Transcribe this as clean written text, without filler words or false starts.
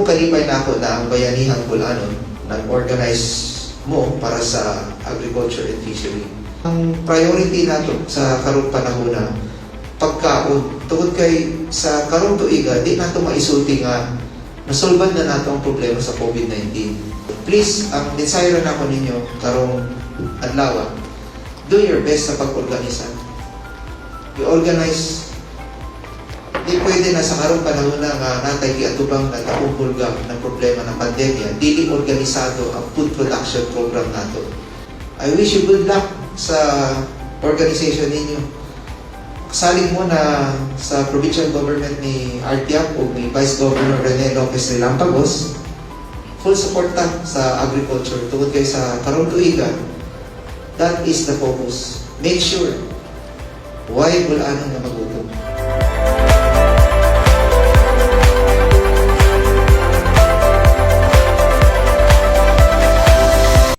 Dakong kalipay nako na ang Bayanihang Bol-anon nag-organize mo para sa agriculture and fishery. Ang priority nato sa karong panahon na pagkaon, tungod kay sa karong tuiga di nato maisulti nga nasolban na nato ang problema sa COVID-19. Please, ang mensahe ra nako ninyo karong adlaw, do your best sa pag-organisa. I-organize. Di pwede na sa karong panahon na nga natay giatubang na dakong hulga ng problema ng pandemya, dili organisado ang food production program nato. I wish you good luck sa organization ninyo. Salig mo na sa provincial government ni Art Yap o ni Vice Governor Rene Lopez Relampagos, full support ta sa agriculture tungod kay sa karong tuiga, that is the focus. Make sure, why Bol-anon nga magutom.